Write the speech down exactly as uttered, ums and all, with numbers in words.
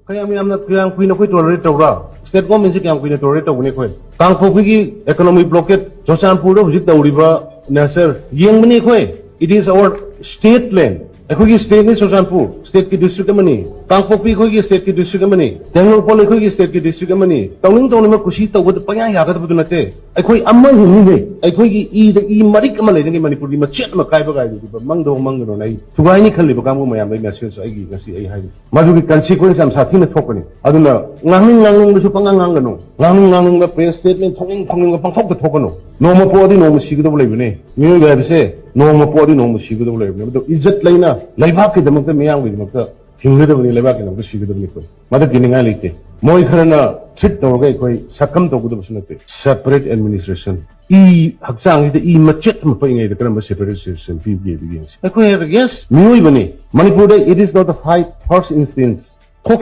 ꯀꯌꯥꯝ ꯌꯥꯝꯅ, ꯀꯌꯥꯝ ꯀꯨꯏꯅ ꯑꯩꯈꯣꯏ tolerate ꯇꯧꯕ꯭ꯔꯥ? State government ꯁꯦ ꯀꯌꯥꯝ ꯀꯨꯏꯅ tolerate ꯇꯧꯒꯅꯤ ꯑꯩꯈꯣꯏ? ꯀꯥꯡꯄꯣꯛꯄꯤꯒꯤ economic blockade ꯆꯨꯔꯆꯥꯟꯄꯨꯔꯗ ꯍꯧꯖꯤꯛ ꯇꯧꯔꯤꯕ ꯅꯦꯁꯔ ꯌꯦꯡꯕꯅꯤ ꯑꯩꯈꯣꯏ꯫ It is our state land. ꯑꯩꯈꯣꯏꯒꯤ state ꯅꯤ ꯆꯨꯔꯆꯥꯟꯄꯨꯔ, state ꯀꯤ district ꯑꯃꯅꯤ꯫ ꯀꯥꯡꯄꯣꯛꯄꯤ ꯑꯩꯈꯣꯏꯒꯤ state ꯀꯤ district ꯑꯃꯅꯤ꯫ ꯇꯦꯡꯅꯧꯄꯜ ꯑꯩꯈꯣꯏꯒꯤ state ꯀꯤ district ꯑꯃꯅꯤ꯫ ꯇꯧꯅꯤꯡ ꯇꯧꯅꯤꯡꯕ ꯀꯨꯁꯤ ꯇꯧꯕꯗ ꯄꯪꯌꯥ ꯌꯥꯒꯗꯕꯗꯨ ꯅꯠꯇꯦ꯫ ꯑꯩꯈꯣꯏ ꯑꯃ ꯍꯤꯡꯉꯤꯅꯦ꯫ ꯑꯩꯈꯣꯏꯒꯤ ꯏꯗ ꯏ ꯃꯔꯤꯛ ꯑꯃ ꯂꯩꯔꯤꯉꯩ ꯃꯅꯤꯄꯨꯔꯒꯤ ꯃꯆꯦꯠ ꯑꯃ ꯀꯥꯏꯕ ꯀꯥꯏꯕꯗꯨꯗ ꯃꯪꯗꯕ ꯃꯪꯒꯅꯣꯅ ꯑꯩ ꯊꯨꯒꯥꯏꯅꯤ ꯈꯜꯂꯤꯕ ꯀꯥꯡꯕꯨ ꯃꯌꯥꯝꯗ ꯑꯩ message ꯑꯩꯒꯤ ꯉꯁꯤ ꯑꯩ ꯍꯥꯏꯔꯤ꯫ ꯃꯗꯨꯒꯤ consequence ꯌꯥꯝ ꯁꯥꯊꯤꯅ ꯊꯣꯛꯀꯅꯤ꯫ ꯑꯗꯨꯅ ꯉꯥꯡꯅꯤꯡ ꯉꯥꯡꯅꯤꯡꯕꯁꯨ ꯄꯪꯉꯥꯡ ꯉꯥꯡꯒꯅꯨ꯫ ꯉꯥꯡꯅꯤꯡ ꯉꯥꯡꯅꯤꯡꯕ press statement ꯊꯣꯛꯅꯤꯡ ꯊꯣꯛꯅꯤꯡꯕ ꯄꯪꯊꯣꯛꯇ ꯊꯣꯛꯀꯅꯨ꯫ ꯅꯣꯡꯃ ꯄꯣꯛꯑꯗꯤ ꯅꯣꯡꯃ ꯁꯤꯒꯗꯕ ꯂꯩꯕꯅꯦ꯫ ꯃꯤꯑꯣꯏꯕ ꯍꯥꯏꯕꯁꯦ ꯅꯣꯡꯃ ꯄꯣꯛꯑꯗꯤ ꯅꯣꯡꯃ ꯁꯤꯒꯗꯕ ꯂꯩꯕꯅꯦ꯫ ꯑꯗꯣ ꯏꯖꯠ ꯂꯩꯅ ꯂꯩꯕꯥꯛꯀꯤꯗꯃꯛꯇ, ꯃꯤꯌꯥꯝꯒꯤꯗꯃꯛꯇ ꯍꯤꯡꯒꯗꯕꯅꯤ, ꯂꯩꯕꯥꯛꯀꯤꯗꯃꯛꯇ ꯁꯤꯒꯗꯕꯅꯤ ꯑꯩꯈꯣꯏ꯫ ꯃꯗꯨ ꯀꯤꯅꯤꯡꯉꯥꯏ ꯂꯩꯇꯦ꯫ ꯃꯣꯏ ꯈꯔꯅ treat ꯇꯧꯔꯒ ꯑꯩꯈꯣꯏ succumb ꯇꯧꯒꯗꯕꯁꯨ ꯅꯠꯇꯦ꯫ Separate administration꯫ ꯏ ꯍꯛꯆꯥꯡꯁꯤꯗ ꯏ ꯃꯆꯦꯠ ꯑꯃ ꯄꯛꯏꯉꯩꯗ ꯀꯔꯝꯕ separate administration ꯄꯤꯕꯒꯦ ꯑꯗꯨ ꯌꯦꯡꯁꯤ꯫ ꯑꯩꯈꯣꯏ ꯍꯥꯏꯕ, yes, ꯃꯤꯑꯣꯏꯕꯅꯤ꯫ ꯃꯅꯤꯄꯨꯔꯗ it is not the fight first instance꯫